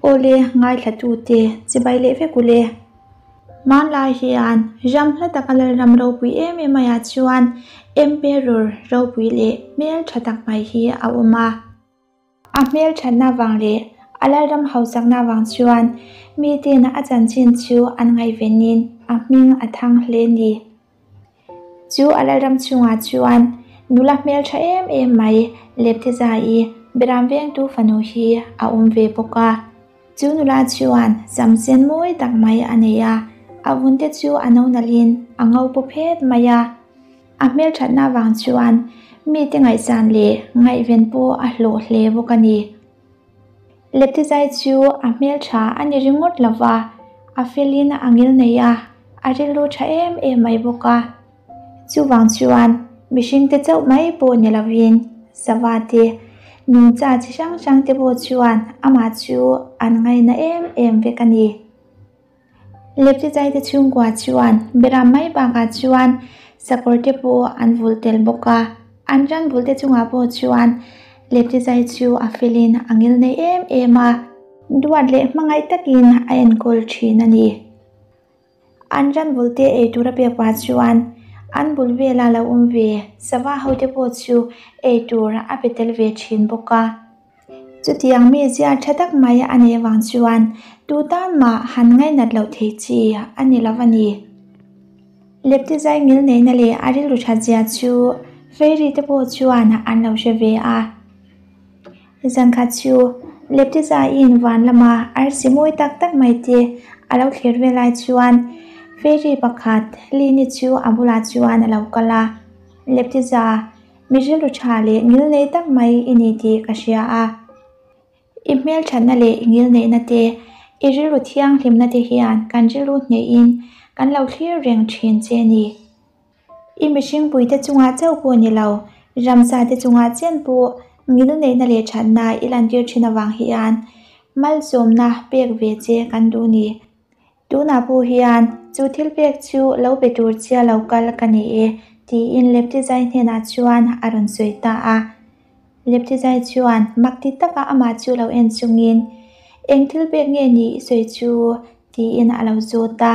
Awle ngaithlatute chibai leh vek ule. Hmanlai hian ram hla taka Lalram ropui em em maiah chuan Emperor ropui leh hmel tha tak mai hi a awm a. A hmel thatna vang leh a Lalram hausakna vang chuan miten a chanchin chu an ngaihvenin a hming a thang hle ni. Chu a lalram chhungah chuan nula hmeltha em em mai Leptezai beram vengtu fanu hi a awm ve bawk a. Chu nula chuan sam sen mawi tak mai a nei a, a vun te chu a no nalhin a ngo paw phet mai a. A hmelthatna vang chuan mite ngaihsan leh ngaihven pawh a hlawh hle bawk a ni. Leptizai chu a hmeltha a ni ringawt lo va, a felin a ngil nei a, a rilru tha em em mai bawk a. Chuvang chuan mihringte chauh mai pawh ni lovin sava te, nungcha chi hrang hrang te pawh chuan amah chu an ngaina em em vek a ni. Leptizai te chhungkua chuan beram mai bakah chuan sakawr te pawh an vulh tel bawk a, an ran vulh te chungah pawh chuan Leptizai chu a felin a ngil nei em em a, duat leh hmangaih takin a enkawl thin a ni. An ran vulh te ei tur a pek pah chuan an bul vela lo awm ve sava ho te pawh chu ei tur a pe tel ve thin bawk a. Chutiang mi ziar tha tak mai a nih avang chuan tu tan mah han ngainat loh theih chi a ni lo a ni. Lepte zai ngil neihna leh a rilru that zia chu Fairy te pawh chuan an lo hre ve a. Zankhat chu Lepte zaiin van lama arsi mawi tak tak mai te a lo thlir ve lai chuan Fairy pakhat Lini chu a bulah chuan a lo kal a. Lepte za Mi rilru tha leh ngilnei tak mai i ni tih ka hria a. I hmelthatna leh i ngilneihna te, i rilru thianghlimna te hian kan rilru hnehin kan lo thlir reng thin che ni. I mihringpuite chungah chauh pawh ni lo, ramsa te chungah chen pawh ngilneihna leh thatna i lantir thin avang hian malsawmna pek ve che kan duh ni. Tunah pawh hian chu thil pek chu lo pe tur chia lo kal ka ni e, tiin Leptizai hnenah chuan a rawn sawi ta a. Leptizai chuan mak ti taka amah chu lo en chungin, Eng thil pek nge ni i sawi chu? tiin a lo zawt a.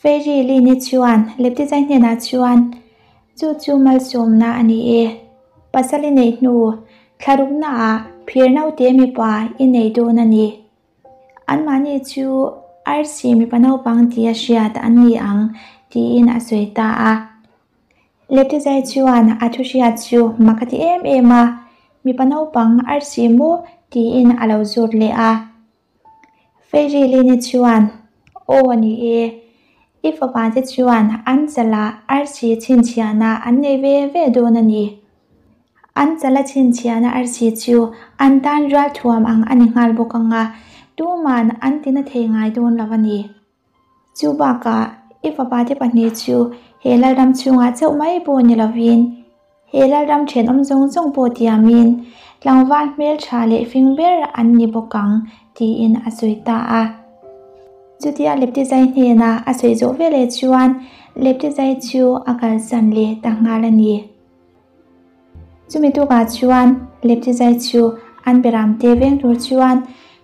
Fairy Lini chuan Leptizai hnenah chuan, Chu chu malsawmna a ni e. Pasal i neih hnu thlaruknaah phir naute mipa i nei dawn a ni. Anmahni chu arsi mipa naupang tia hriat an ni ang tiin a sawi ta a. Leptizai chuan a thu hriat chu mak a ti em em a, mipa naupang arsi maw tiin a lo zawt leh a. Fairyline chuan, Aw ni e, i fapa te chuan an chalah arsi chhinchhiahna an nei ve ve dawn a ni. An chala chhinchhiahna arsi chu an tan rual thuam ang a ni nghal bawk ang a, tuman an tina thei ngai dawn lo a ni. Chu bakah i fapa te pahnih chu he Lalram chhungah chauh mai pawh ni lovin, he Lalram thenawm zawng zawng pawh tiamin tlangval hmeltha leh fing ber an ni bawk ang tiin a sawi ta a. Chutia Leptizai hnena a sawi zawh veleh chuan Leptizai chu a kalsan leh ta nghal a ni. Chumi tukah chuan Leptizai chu an beramte veng tur chuan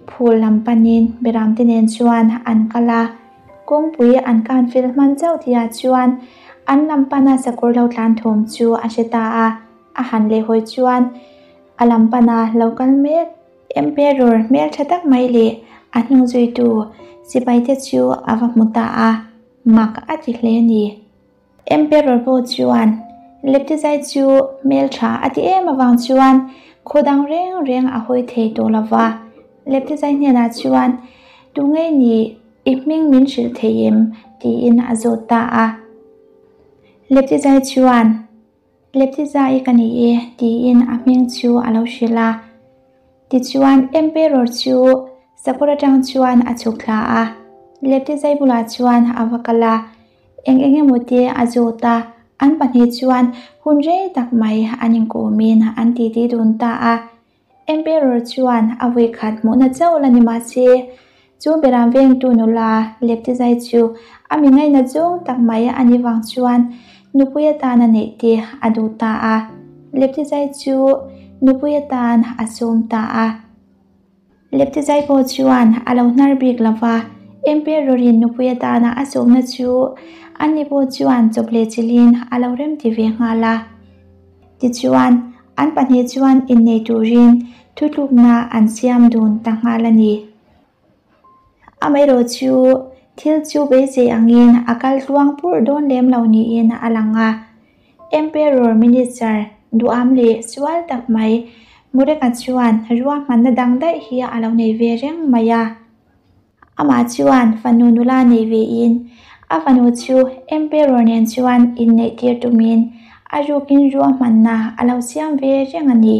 phul lam panin beramte nen chuan an kal a. Kawngpui an kan fel hman chauh tihah chuan an lam pana sakawr lo tlan thawm chu a hre ta a. A han lehhawi chuan a lam pana lo kal mek Emperor hmeltha tak mai leh a hnungzuitu sipaite chu a va hmu ta a, mak a ti hle a ni. Emperor pawh chuan Leptizai chu hmeltha a ti em avang chuan khaw dang reng reng a hawi thei tawh lo va. Leptizai hnenah chuan, Tu ngei ni i hming min hrilh thei em? tiin a zawt ta a. Leptizai chuan, Leptizai ka ni e, tiin a hming chu a lo hrilh a. Tichuan Emperor chu sakawr atang chuan a chhuk thla a, Leptizai bulah chuan a va kal a. Eng eng emaw te a zawt a, an pahnih chuan hun rei tak mai an inkawmin an titi dun ta a. Emperor chuan a vawikhat hmuhna chauh la ni mah se, chu beram vengtu nula Leptizai chu a mi ngaihna zawng tak mai a nih vang chuan nupui atan a neih te a duh ta a. Leptizai chu nupui atan a sawm ta a. Leptizai pawh chuan a lo hnar bik lo va, Emperor-in nupui atana a sawmna chu ani pawh chuan chawp leh chilhin a lo remti ve nghal a. Tichuan, an pahnih chuan innei turin thutlukna an siam dun ta nghal a ni. Amaherawh chu thil chu beisei angin a kal tluang purh dawn lem lo niin a lang a. Emperor Minister duham leh sual tak mai Mureka chuan ruahmanna dang daih hi a lo nei ve reng mai a. Amah chuan fanu nula nei vein a fanu chu Emperor nen chuan inneih tir tumin a rukin ruahmanna a lo siam ve reng a ni.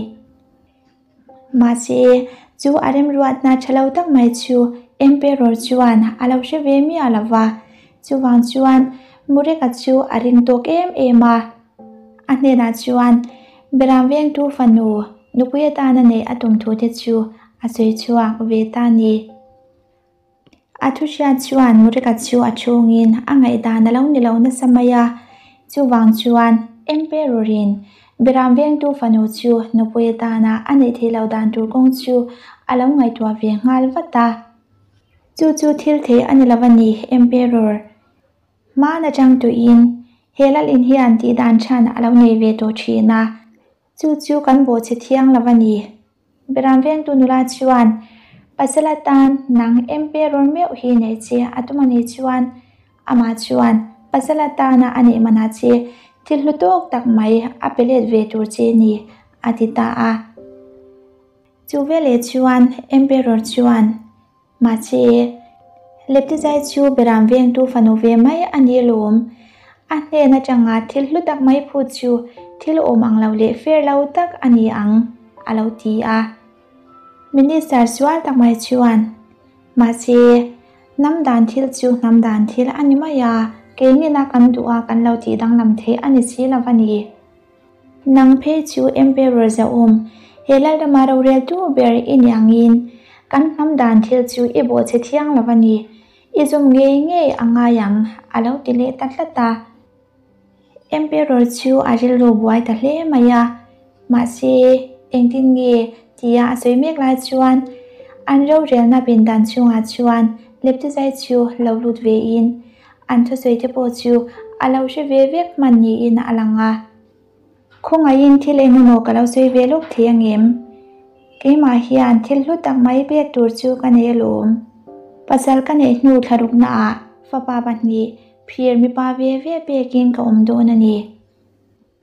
Mahse, chu a remruatna tha lo tak mai chu Emperor chuan a lo hre ve miah lo va, chuvang chuan Mureka chu a ring tawk em em a. A hnenah chuan Beram vengtu fanu nupui atana neih a tum thu te chu a sawi chhuak ve ta a ni. A thu hriat chuan Murika chu a chhungin a ngaihdan a lo ni lo nasa mai a, chuvang chuan Emperor-in Beram vengtu fanu chu nupui atana a neih theih loh dan tur kawng chu a lo ngaihtuah ve nghal vat a. Chu chu thil theih a ni lo a ni, Emperor. Hmaan atang tuiin he lalin hian tihdan chhan a lo nei ve tawh thin a, Chu chu kan bawhchhe thiang lo a ni. Beram vengtu nula chuan, Pasal atan nang Emperor meuh hi neih che a tum a nih chuan, amah chuan pasal atana a neih manah che thil hlu tawk tak mai a pe let ve tur che ni, a ti ta a. Chu veleh chuan Emperor chuan, Mahse, Leptizai chu Beram vengtu fanu ve mai a ni alawm. A hnen atanga thil hlu tak mai phut chu thil awm ang lo leh fair lo tak a ni ang, a lo ti a. Minister sual tak mai chuan, Mahse, hnam dan thil chu hnam dan thil a ni mai a, keinina kan duh a kan lo tih danglam theih a ni si lo a ni. Nang phei chu Emperor Zahum, he Lalrama roreltu ber i ni angin kan hnam dan thil chu i bawhchhe thiang lo a ni, i zum ngei ngei a ngai ang, a lo ti leh ta tlat a. Emperor chu a rilru buai ta hle mai a, mahse engtin nge tia a sawi mek lai chuan an rorelna pindan chhungah chuan Leptizai chu lo lut vein An thusawi te pawh chu a lo hre ve vek hman niin a lang a. Khawngaihin thil eng emaw ka lo sawi ve lawk thei angem? Keimah hian thil hlu tak mai pek tur chu ka nei alawm. Pasal ka neih hnu thlaruknaah fapa pahnih phir mipa ve ve pekin ka awm dawn a ni.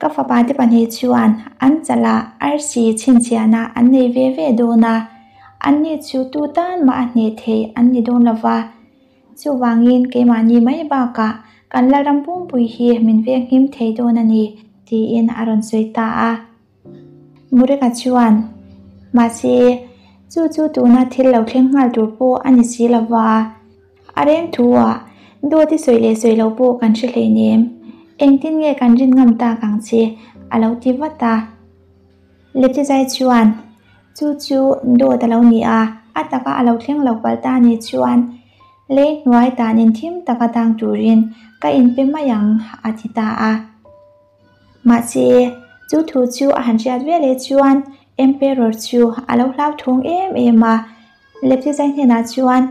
Ka fapa te pahnih chuan an chalah arsi chhinchhiahna an nei ve ve dawn a, anni chu tu tan mah a hneh thei an ni dawn lo va. Chuvangin keimahni mai bakah kan Lalram pumpui hi min venghim thei dawn a ni, tiin a rawn sawi ta a. Mureka chuan, Mahse, chu chu tuna thil lo thleng nghal tur pawh a ni si lo va. A reng thu-ah dawt i sawi leh sawi lo pawh kan hre hleinem. Engtin nge kan rin ngam tak ang che? a lo ti vat a. Leptizai chuan, Chu chu dawt a lo ni a, a taka a lo thleng lo palh ta ni chuan lei hnuai tanin thim taka tang turin ka inpe mai ang, a ti ta a. Mahse, chu thu chu a han hriat ve leh chuan Emperor chu a lo hlauthawng em em a. Leptizai hnenah chuan,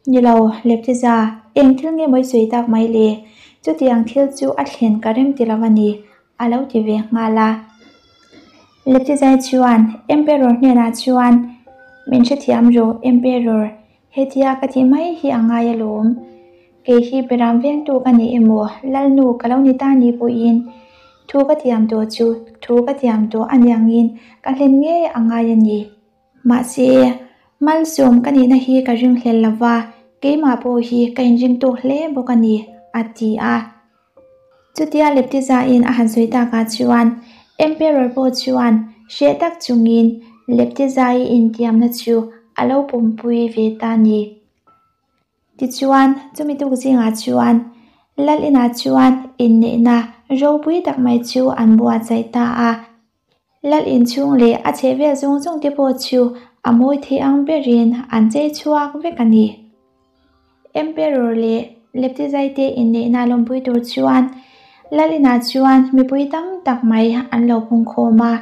Ni lo, Leptiza, eng thil nge mawi sawi tak mai le? Chutiang thil chu a thlen ka rem ti lo a ni, a lo ti ve nghal a. Leptizai chuan Emperor hnenah chuan, Min hrethiam rawh, Emperor, hetia ka tih mai hi a ngai alawm. Kei hi Beram vengtu ka ni emaw, Lalnu ka lo ni ta ni pawhin thu ka tiam tawh chu thu ka tiam tawh a niangin ka hlen ngei a ngai a ni. Mahse, malsawm ka nihna hi ka ringhlel lo va, keimah pawh hi ka inring tawk hle bawk a ni, a ti a. Chutia Leptizain a han sawi takah chuan Emperor pawh chuan hreh tak chungin Leptizai intiamna chu a lo pawmpui ve ta a ni. Tichuan, chumi tuk zingah chuan Lal inah chuan inneihna ropui tak mai chu an buatsaih ta a. Lal inchhung leh a chhehvel zawng zawng te pawh chu a mawi thei ang berin an chei chhuak vek a ni. Emperor leh Leptizai te inneihna lawmpui tur chuan Lal inah chuan mipui tam tak mai an lo pungkhawm a,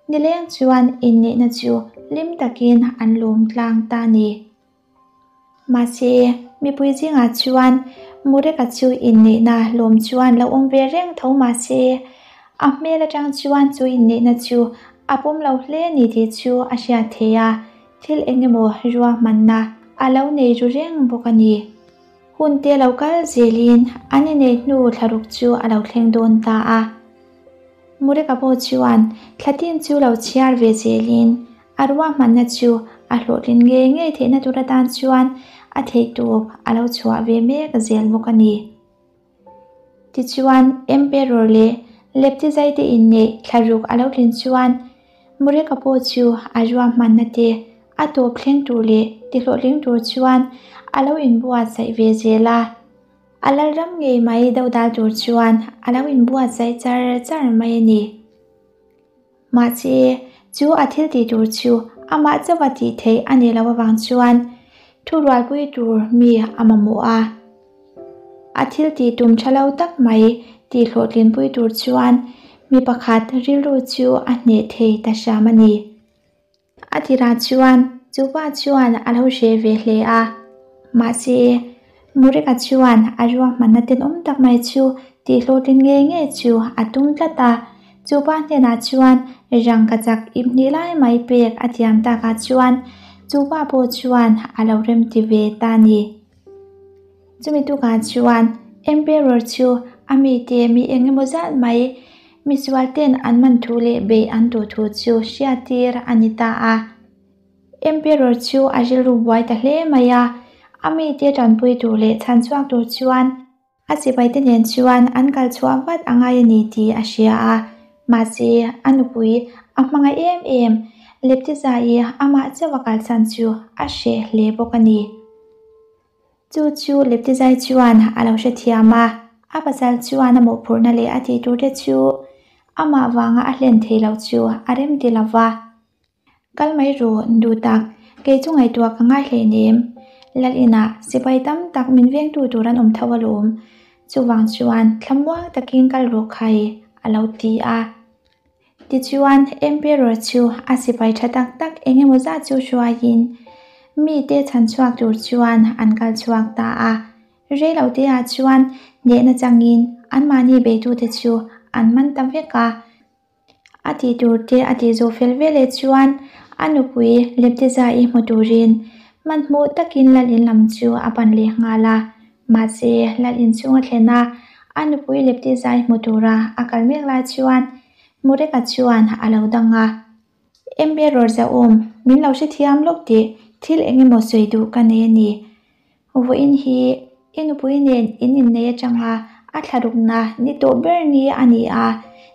nileng chuan inneihna chu hlim takin an lawm tlang ta a ni. Mahse, mipui zingah chuan Mureka chu inneihna lawm chuan lo awm ve reng tho mahse, a hmel atang chuan chu inneihna chu a pawm lo hle ni tih chu a hriat theih a, thil eng emaw ruahmanna a lo nei ru reng bawk a ni. Hun te lo kal zelin an inneih hnu thlaruk chu a lo thleng dawn ta a. Mureka pawh chuan thlatin chu lo chhiar ve zelin a ruahmanna chu a hlawhtlin ngei ngei theihna tur atan chuan a theihtawp a lo chhuah ve mek zel bawk a ni. Tichuan, Emperor leh Leptizaite inneih thlaruk a lo tlin chuan Mureka pawh chu a ruahmanna te a tawp thleng tur leh tihlawhtling tur chuan a lo inbuatsaih ve zel a. A lalram ngei mai dodal tur chuan a lo inbuatsaih char char mai a ni. Mahse, chu a thil tih tur chu amah chauha tih theih a nih loh avang chuan thu rualpui tur mi a mamawh a. A thil tih tum tha lo tak mai tih hlawhtlinpui tur chuan mi pakhat rilru chu a hneh thei ta hram a ni. A tirah chuan chu pa chuan a lo hreh ve hle a, mahse Mureka chuan a ruahmanna tenawm tak mai chu tihhlawhtlin ngei ngei chu a tum tlat a, chu pa hnenah chuan rangkachak ip hnih lai mai pek a thiam takah chuan chu pa pawh chuan a lo remti ve ta a ni. Chumi tukah chuan Emperor chu a mite mi eng emaw zat mai misual ten an man thu leh beih an duh thu chu hriattir a ni ta a. Emperor chu a rilru buai ta hle mai a, a mite tanpui tur leh chhan chhuak tur chuan a sipaite nen chuan an kal chhuah vat a ngai a ni tih a hria a, mahse a nupui a hmangaih em em Leptiza-i amah chauh a kalsan chu a hreh hle bawk a ni. Chu chu Leptizai chuan a lo hrethiam a, a pasal chuan a mawhphurhna leh a tih turte chu amah vanga a hlen thei lo chu a rem ti lo va. Kal mai rawh, duh tak, kei chu ngaihtuah ka ngai hleinem. Lal inah sipai tam tak min vengtu tur an awm tho alawm. Chuvang chuan thlamuang takin kal rawh khai, a lo ti a. Tichuan, Emperor chu a sipai tha tak tak eng emaw zat chu hruaiin mite chhan chhuak tur chuan an kal chhuak ta a. Rei lo te ah chuan hnehna changin anmahni beitute chu an man ta vek a. A tih tur te a tih zawh fel veleh chuan a nupui Leptiza-i hmu turin hmanhmawh takin lal in lam chu a pan leh nghal a. Mahse, lal in chhung a thlen a, a nupui Leptiza-i hmu tura a kal mek lai chuan Mureka chuan a lo dang a. Emperor Zahawm, min lo hrethiam lawk tih thil eng emaw sawi duh ka nei a ni. Vawiin hi i nupui nen in innei atanga a thla rukna ni tawh ber ni a ni a,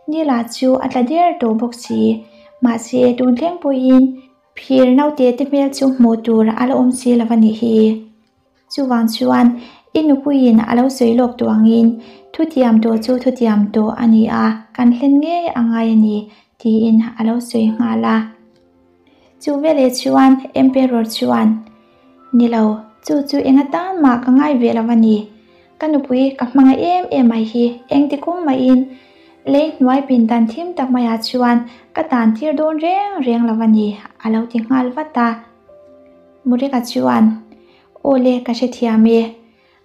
ni lah chu a tla der tawh bawk si. Mahse, tun thleng pawhin phir naute te hmel chu hmuh tur a la awm si lo a nih hi. Chuvang chuan i nupuiin a lo sawi lawk tawh angin thutiam tawh chu thutiam tawh a ni a, kan hlen ngei a ngai a ni, tiin a lo sawi nghal a. Chu veleh chuan Emperor chuan, Ni lo, chu chu eng atan mah ka ngai ve lo a ni. Ka nupui ka hmangaih em em mai hi engti kum mahin lei hnuai pindan thim tak maiah chuan ka tan tir dawn reng reng lo a ni, a lo ti nghal vat a. Mureka chuan, Aw le, ka hrethiam e.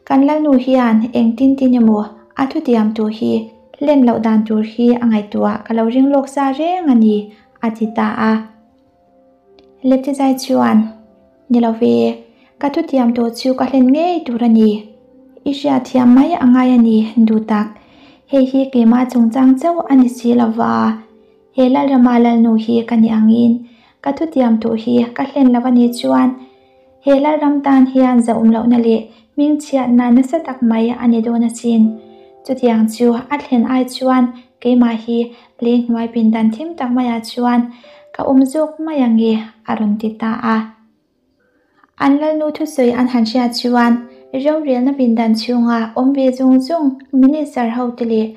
Kan Lalnu hian engtin tin emaw a thutiam tur hi hlen loh dan tur hi a ngaihtuah ka lo ring lawk sa reng a ni, a ti ta a. Leptizai chuan, Ni lo ve, ka thutiam tawh chu ka hlen ngei tur a ni. I hriatthiam mai a ngai a ni, duh tak. Hei hi keimah chungchang chauh a ni si lo va. He Lalrama Lalnu hi ka ni angin ka thutiam tawh hi ka hlen lo a nih chuan he Lalram tan hian zahawm lohna leh hmingchhiatna nasa tak mai a ni dawn asin. Chutiang chu a thlen ai chuan keimah hi lei hnuai pindan thim tak maiah chuan ka awm zawk mai ange a rawn ti ta a. An lalnu thusawi an han hriat chuan rorelna pindan chhunga awm ve zung zung minister hote leh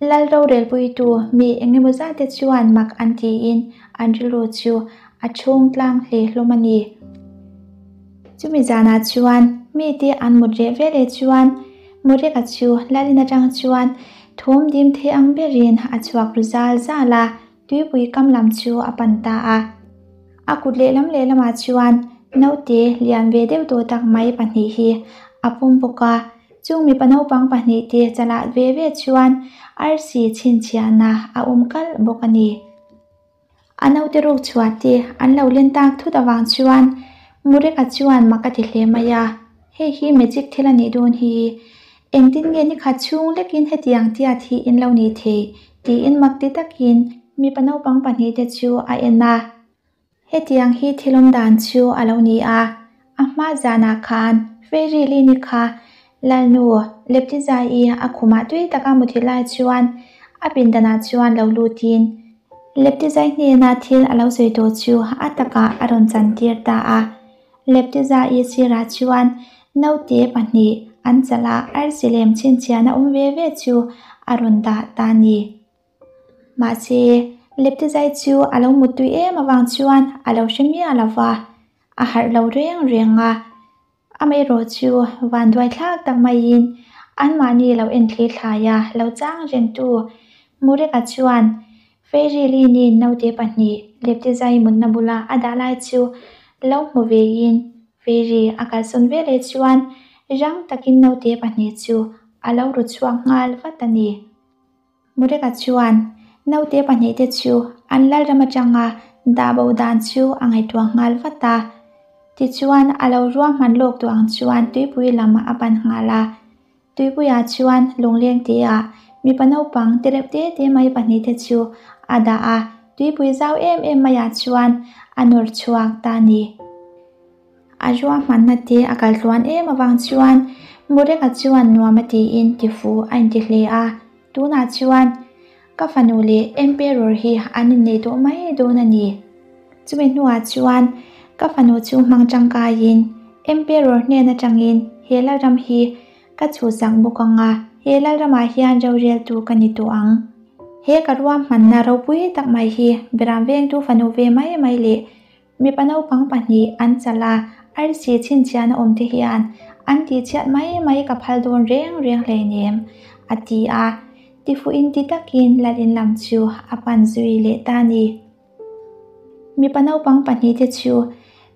lal rorelpuitu mi eng emaw zate chuan mak an tiin an rilru chu a chhung tlang hle hlawm a ni. Chumi zanah chuan mite an mut reh veleh chuan Mureka chu lalin atang chuan thawm dim thei ang berin a chhuak ru zal zal a, tuipui kam lam chu a pan ta a. A kut lehlam lehlamah chuan naute lian ve deuh tawh tak mai pahnih hi a pawm bawk a, chung mipa naupang pahnih te chalah ve ve chuan arsi chhinchhiahna a awm kalh bawk a ni. A naute ruk chhuah te an lo len tak thut avang chuan Mureka chuan mak a ti hle mai a, Hei hi magic thil a nih dawn hi, engtin nge ni khat chhung lekin hetiang tiat hi in lo nih theih? tiin mak ti takin mipa naupang pahnihte chu a en a. Hetiang hi thil awm dan chu a lo ni a, a hma zanah khan Fairy Lini kha Lalnu Leptizai-i a khumah tui taka muthi lai chuan a pindanah chuan lo lutin Leptizai hnena thil a lo sawi tawh chu a takah a rawn chantir ta a. Leptizai sirah chuan naute pahnih an chalh a, arsi lem chhinchhiahna awm ve ve chu a rawn dah ta a ni. Mahse, Leptizai chu a lo muttui em avang chuan a lo hre miah lo va, a harh lo reng reng a. Amaherawh chu vanduai thlak tak maiin anmahni lo enthli thlaia lo chang rengtu Mureka chuan Fairy Lini naute pahnih Leptizai mutna bula a dah lai chu lo hmu vein Fairy a kalsawn veleh chuan rang takin naute pahnih chu a lo ru chhuak nghal vat a ni. Mureka chuan naute pahnihte chu an lalram atanga dah bo dan chu a ngaihtuah nghal vat a. Tichuan a lo ruahman lawk tawh ang chuan tuipui lam a pan nghal a. Tuipuiah chuan lungleng teah mipa naupang te reuh te te mai pahnihte chu a dah a, tuipui zau em em maiah chuan a nawr chhuak ta a ni. A ruahmanna te a kal tluan em avang chuan Mureka chuan nuam a tiin tifu a inti hle a, tunah chuan ka fanu leh Emperor hi an innei tawh mai dawn a ni. Chumi hnuah chuan ka fanu chu hmang tangkaiin Emperor hnen atangin he lalram hi ka chhuhsak bawk ang a, he lalramah hian roreltu ka ni tawh ang. He ka ruahmanna ropui tak mai hi Beram vengtu fanu ve mai mai leh Mipa naupang pahnih an chalh a, arsi chhinchhiahna awm te hian an tihchhiat mai mai ka phal dawn reng reng hleinem, a ti a. Tifuh inti takin Lalin lam chu a pan zui leh ta a ni. Mipa naupang pahnih te chu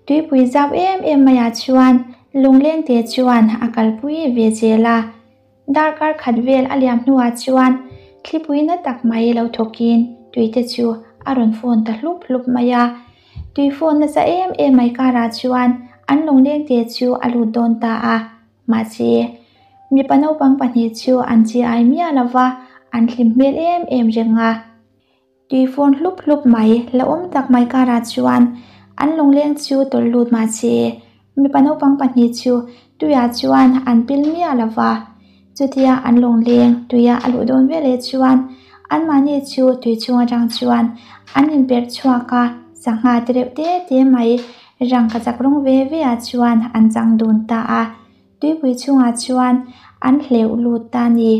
tuipui zau em em maiah chuan lungleng te chuan a kalpui ve zel a. Darkar khat vel a liam hnuah chuan thlipui na tak mai lo thawkin tuite chu a rawn fawn ta hlup hlup mai a. Tui fawn nasa em em mai karah chuan an lunglengte chu a lut dawn ta a. Mahse, mipa naupang pahnih chu an chi ai miah lo va, an hlim hmel em em reng a. Tui fawn hlup hlup mai la awm tak mai karah chuan an lungleng chu tawlh lut mahse mipa naupang pahnih chu tuiah chuan an pil miah lo va. Chutia an lungleng tuia a luh dawn veleh chuan anmahni chu tui chhung atang chuan an inperh chhuak a, sangha te reuh te te mai rangkachak rawng ve ve ah chuan an chang dun ta a, tuipui chhungah chuan an hleuh lut ta a ni.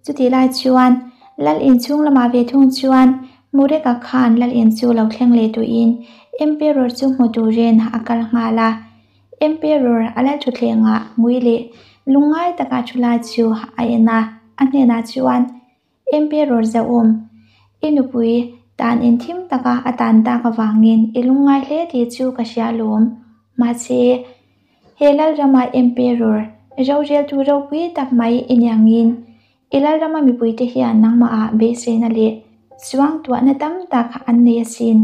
Chutih lai chuan Lal inchhung lamah ve thung chuan Mureka khan Lal in chu lo thleng leh tuin Emperor chu hmu turin a kal nghal a. Emperor a lal thutthlengah ngui leh lungngai taka thu lai chu a en a, a hnenah chuan Emperor Zahum, i nupui tan in thim taka a tan tak avangin i lungngai hle tih chu ka hria alawm. Mahse, He Lalrama Emperor, roreltu ropui tak mai i niangin, i Lalrama mipuite hian nangmahah beiseina leh suangtuahna tam tak an nei asin.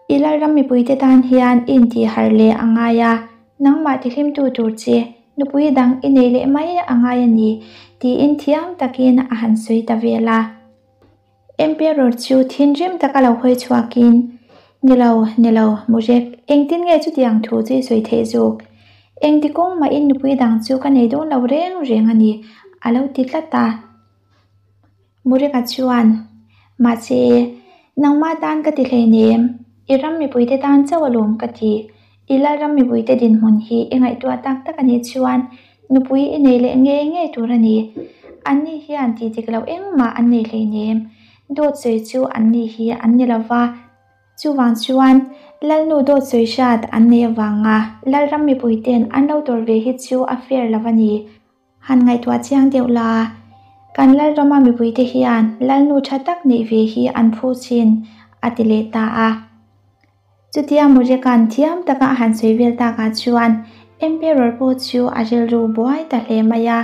I Lalram mipuite tan hian i intihharh leh a ngai a, nangmah tihlimtu tur che nupui dang i nei leh mai a ngai a ni, tiin thiam takin a han sawi ta vel a. Emperor chu thinrim taka lo hawi chhuakin, Ni lo, ni lo, Murek, engtin nge chutiang thu chu i sawi theih zawk? Engti kawng mahin nupui dang chu ka nei dawn lo reng reng a ni, a lo ti tlat a. Mureka chuan, Mahse, nangmah tan ka ti hleinem, i ram mipuite tan chauh alawm ka ti. I Lalram mipuite dinhmun hi i ngaihtuah tak tak a nih chuan nupui i nei leh ngei ngei tur a ni. Anni hian tih dik loh engmah an nei hleinem. Dawt sawi chu anni hi an ni lo va. Chuvang chuan Lalnu dawt sawi hriat an nei avanga Lalram mipuite'n an lo tawrh ve hi chu a fair lo a ni. Han ngaihtuah chiang deuh la, kan Lalrama mipuite hian Lalnu tha tak neih ve hi an phu chin, a ti leh ta a. Chutia Mureka'n thiam taka a han sawi vel takah chuan Emperor pawh chu a rilru buai ta hle mai a.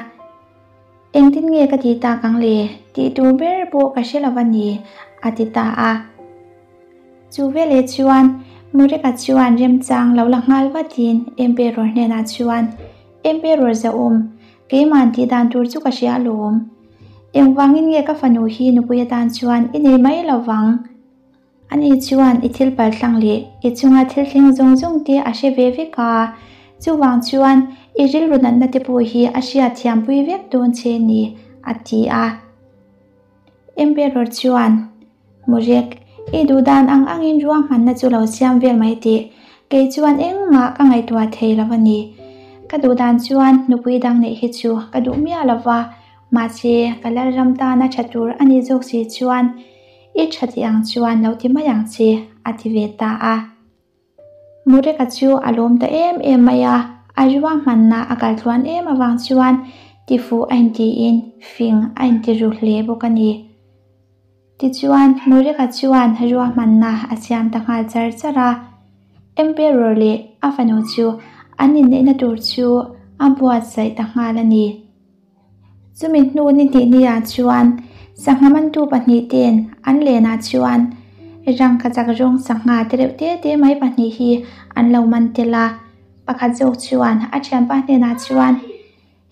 Engtin nge ka tih tak ang le? Tih tur ber pawh ka hre lo a ni, a ti ta a. Chu veleh chuan Mureka chuan remchang lo la nghal vatin Emperor hnenah chuan, Emperor Zahum, Keima'n tih dan tur chu ka hria alawm. Engvangin nge ka fanu hi nupui atan chuan i nei mai lo vang? Ani chuan i thil paltlang leh i chunga thil thleng zawng zawng te a hre ve vek a, chuvang chuan i rilru natna te pawh hi a hriat thiampui vek dawn che ni, a ti a. Emperor chuan, Murek, i duh dan ang angin ruahmanna chu lo siam vel mai teh, kei chuan engmah ka ngaihtuah thei lo a ni. Ka duh dan chuan nupui dang neih hi chu ka duh miah lo va, mahse ka lalram tana tha tur a nih zawk si chuan I tha tih ang chuan lo ti mai ang che, a ti ve ta a. Mureka chu a lawm ta em em mai a, a ruahmanna a kal tluan em avang chuan tifuh a intiin fing a inti ru hle bawk a ni. Tichuan, Mureka chuan ruahmanna a siam ta nghal char char a. Emperor leh a fanu chu an inneihna tur chu a buatsaih ta nghal a ni. Chumi hnu ni hnih niah chuan sangha mantu pahnihten an lenah chuan rangkachak rawng sangha te reuh te te mai pahnih hi an lo man tel a. Pakhat zawk chuan a thianpa hnenah chuan,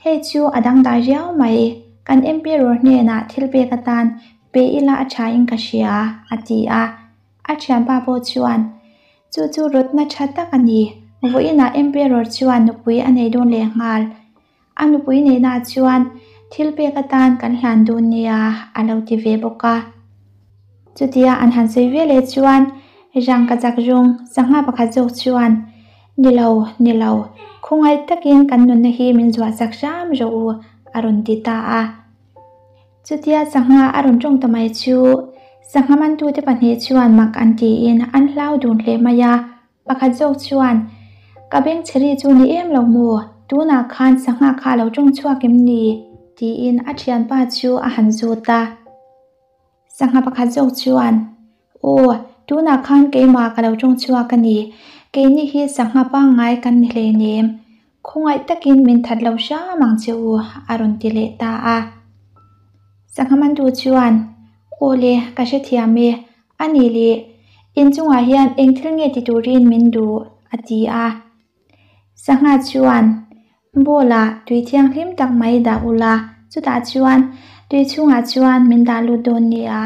Hei chu a dangdai riau mai, kan Emperor hnenah thil pek atan pe ila a tha in ka hria, a ti a. A thianpa pawh chuan, Chu chu rawtna tha tak a ni, vawiinah Emperor chuan nupui a nei dawn lehnghal. A nupui neihna chuan thil pek atan kan hlan dawn nia a lo ti ve bawk a. Chutia an han sawi ve leh chuan rangkachak rawng sangha pakhat zawk chuan, Ni lo, ni lo, khawngaih takin kan nunna hi min zuahsak hram rawh u, a rawn ti ta a. Chutia sangha a rawn tawng ta mai chu sangha mantute pahnih chuan mak an tiin an hlau dun hle mai a. Pakhat zawk chuan, Ka beng chheri chu ni em lo maw? Tunah khan sangha kha a lo tawng chhuak em ni? Tiin a thianpa chu a han zawt a. Sangha pakhat zawk chuan, Aw, tunah khan keimah ka lo tawng chhuak a ni. Keini hi sangha pangngai kan ni hleinem. Khawngaih takin min that lo hram ang che u, a rawn ti leh ta a. Sangha mantu chuan, Aw le, ka hrethiam e. A nih leh, inchungah hian eng thil nge ti turin min duh? a ti a. Sangha chuan, Bowl-ah tui thianghlim tak mai dah ula, chutah chuan tui chhungah chuan min dah lut dawn nia.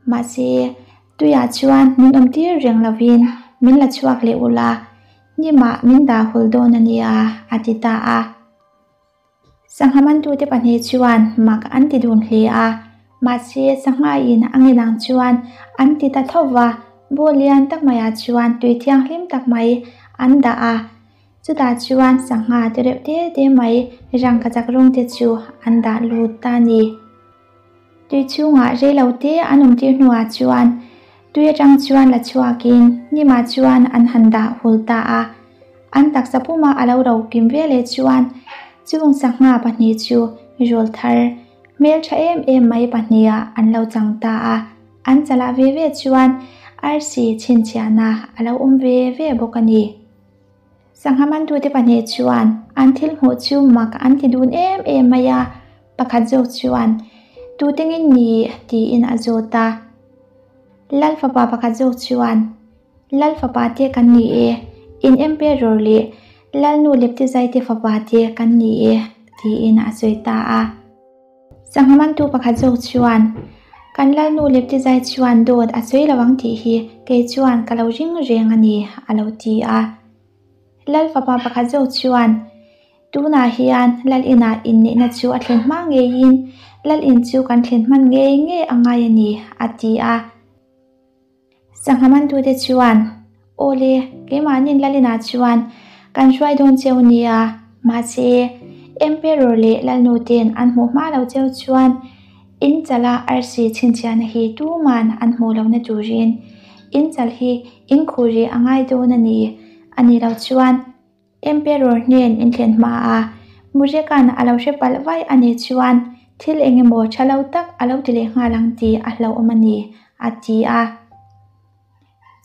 Mahse, tuiah chuan min awm tir reng lovin min la chhuak leh ula, hnimah min dah hul dawn a nia, a ti ta a. Sangha mantute pahnih chuan mak an ti dun hle a, mahse sangha-in a ngen ang chuan an ti ta tho va, ball lian tak maiah chuan tui thianghlim tak mai an dah a, chutah chuan sangha te reuh te te mai rangkachak rawng te chu an dah lut ta a ni. Tui chhungah reilo te an awm tir hnuah chuan tui atang chuan la chhuakin hnimah chuan an han dah hul ta a. An taksa puma a lo ro kim ve leh chuan chung sangha pahnih chu rawl thar hmeltha em em mai pahniha an lo chang ta a. An chalah ve ve chuan arsi chhinchhiahna a lo awm ve ve bawk a ni. Sangha mantute pahnih chuan an thil hmuh chu mak an ti dun em em mai a, pakhat zawk chuan, Tute nge ni? tiin a zawt a. Lal fapa pakhat zawk chuan, Lal fapa te kan ni e, in Emperor leh Lalnu Leptizaite fapa te kan ni e, tiin a sawi ta a. Sangha mantu pakhat zawk chuan, Kan Lalnu Leptizai chuan dawt a sawi lo ang tih hi kei chuan ka lo ring reng a ni, a lo ti a. Lal fapa pakhat zawk chuan, Tunah hian Lal inah inneihna chu a thlen hma ngeiin Lal in chu kan thlen hman ngei ngei a ngai a ni, a ti a. Sangha mantute chuan, Awle, keimahnin Lalinah chuan kan hruai dawn cheu nia, mahse, Emperor leh Lalnute'n an hmuh hma lo cheu chuan in chala arsi chhinchhiahna hi tuman an hmuh lohna turin in chal hi in khuh rih a ngai dawn a ni, a nih loh chuan Emperor hnen inthlen hma a, Mureka'n a lo hre palh vaih a nih chuan thil eng emaw tha lo tak a lo ti leh nghal ang tih a hlauhawm a ni, a ti a.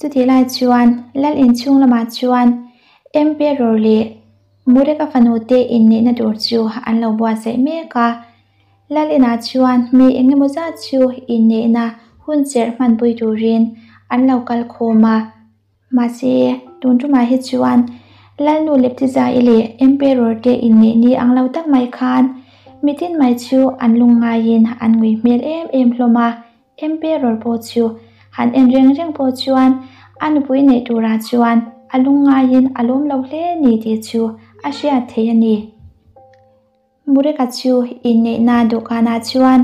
Chutih lai chuan Lal inchhung lamah chuan Emperor leh Mureka fanu te inneihna tur chu an lo buatsaih mek a. Lal inah chuan mi eng emaw zat chu inneihna hun serh hmanpui turin an lo kal khawm a. Mahse, tun tumah hi chuan Lalnu Leptizaii leh Emperor te inneih ni ang lo tak mai khan mitin mai chu an lungngaiin an ngui hmel em em hlawm a. Emperor pawh chu han en reng reng pawh chuan a nupui neih turah chuan a lungngaiin a lawm lo hle ni tih chu a hriat theih a ni. Mureka chu inneihna dawhkanah chuan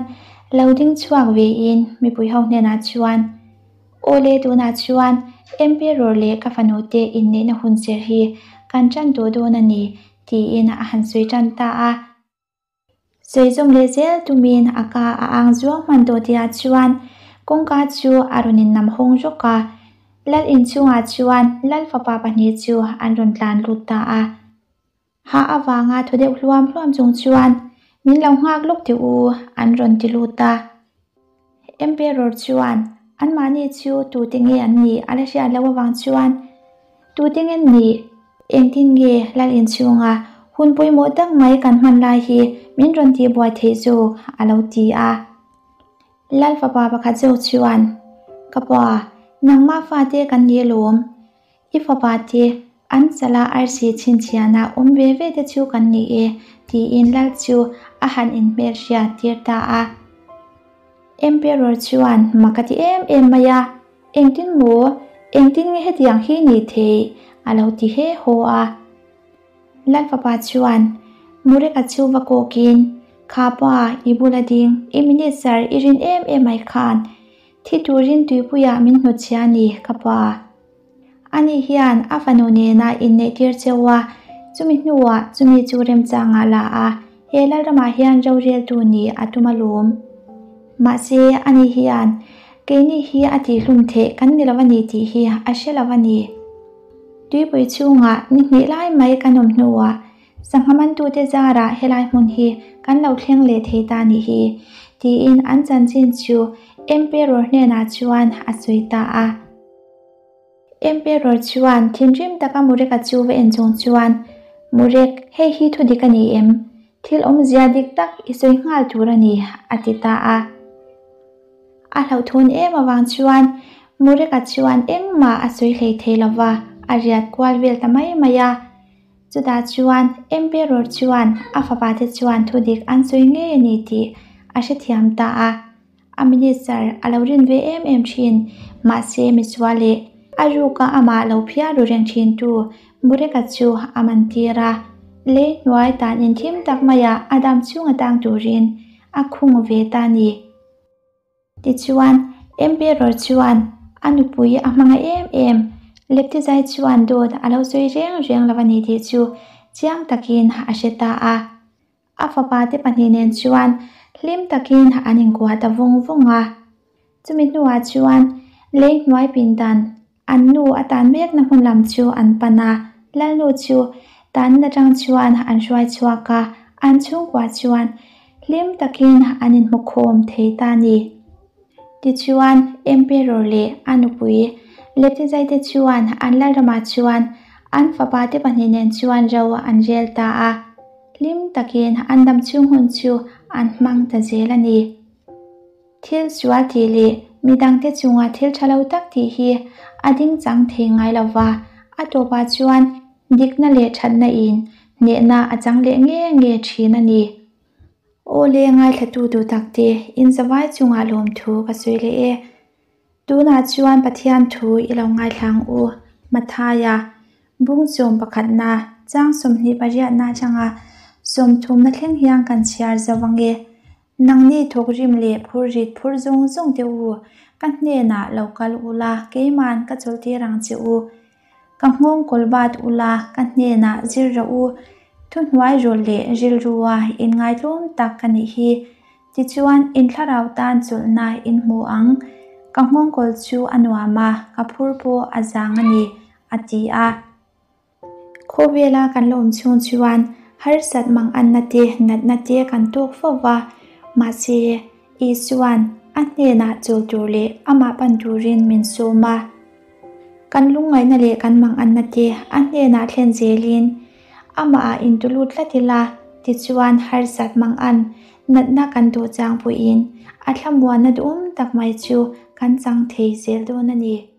lo ding chhuak vein mipui ho hnenah chuan, Aw le, tunah chuan Emperor leh ka fanu te inneihna hun cher hi kan tan tawh dawn a ni, tiin a han sawi tan ta a. Sawi zawm leh zel tumin a ka a ang zuang hman tawh tihah chuan kawngka chu a rawn innam hawng rawk a. Lal inchhungah chuan Lal fapa pahnih chu an rawn tlan lut ta a. Hah avanga thaw deuh hluam hluam chung chuan min lo nghak lawk teh u an rawn ti lut a. Emperor chuan anmahni chu tute nge an nih a la hriat loh avang chuan tute nge nih engtin nge lal inchhunga hun pawimawh tak mai kan hman lai hi min rawn tihbuai theih zawk a lo ti a. Lal fapa pakhat zawk chuan ka pa nangmah fate kan ni alawm. I fapa te, an chala arsi chhinchhiahna awm ve ve te chu kan ni e, tiin lal chu a han inhmelhriat tir ta a. Emperor chuan mak a ti em em mai a, Engtin maw? Engtin nge hetiang hi ni thei? a lo ti he haw a. Lal fapa chuan Mureka chu va kawkin, Kha pa, i bula ding, i minister i rin em em mai khan thi turin tuipuiah min hnutchhia a ni, ka pa. Ani hian a fanu nena inneihtir cheu a, chumi hnuah chumi chu remchangah la a, he Lalramah hian roreltu nih a tum alawm. Mahse, ani hian keini hi a tihhlum theih kan ni lo a ni tih hi a hre lo a ni. Tuipui chhungah ni hnih lai mai kan awm hnuah sangha mantute zarah helai hmun hi kan lo thleng leh thei ta nih hi, tiin an chanchin chu Emperor hnenah chuan a sawi ta a. Emperor chuan thinrim taka Mureka chu va en chung chuan, Murek, hei hi thu dik a ni em? Thil awmzia dik tak i sawi nghal tur a ni, a ti ta a. A hlauhthawn em avang chuan Mureka chuan engmah a sawi hlei thei lo va, a riat kual vel ta mai mai a. Chutah chuan Emperor chuan a fapate chuan thu dik an sawi ngei a ni tih a hrethiam ta a. A minister a lo rin ve em em thin, mahse misual leh a ruka amah lo phiar ru reng thin tu Mureka chu a man tir a, lei hnuai tan in thim tak maiah a dam chhung atang turin a khung ve ta ni. Tichuan, Emperor chuan a nupui a hmanga em em, Leptizai chuan dawt a lo sawi reng reng lo a ni tih chu chiang takin a hre ta a. A fapa te pahnih nen chuan hlim takin an inkuah ta vung vung a. Chumi hnuah chuan lei hnuai pindan an nu a tan mekna hmun lam chu an pan a, Lalnu chu tan atang chuan an hruai chhuak a, an chhungkua chuan hlim takin an inhmukhawm thei ta a ni. Tichuan, Emperor leh a nupui Leptizaite chuan an Lalramah chuan an fapa te pahnih nen chuan ro an rel ta a. Hlim takin an dam chhung hun chu an hmang ta zel a ni. Thil sual tih leh midangte chunga thil tha lo tak tih hi a ding chang thei ngai lo va, a tawpah chuan dikna leh thatna in hnehna a chang leh nge nge thin a ni. Aw le ngaithlatu duh takte in zavai chungah lawmthu ka sawi leh e. Tunah chuan Pathian thu i lo ngaithla ang u, Mathaia, bung sawm pakhatna, chang 28na atanga 30na thleng hian kan chhiar zo ang e. Nangni thawkrim leh phurrit phur zawng zawng te u, ka hnenah lo kal ula, keiman ka chawlhtir ang che u. Ka nghawng kawl bat ula, ka hnenah zir rawh u, thuhnuai rawlh leh rilrua inngaihtlawm tak ka nih hi. Tichuan, in thlarau tan chawlhna in hmu ang. Ka nghawngkawl chu a nuam a, ka phur pawh a zang a ni, a ti a. Khawvela kan la awm chhung chuan harsat manganna te, natna te kan tawk fo va. Mahse, Isua'n a hnenah chawl tur leh amah pan turin min sawm a. Kan lungngaihna leh kan manganna te a hnenah thlen zelin amahah intulut tlat ila, tichuan harsat mangan natna kan duh chang pawhin a thlamuanna duhawm tak mai chu kan chang thei zel dawn a ni.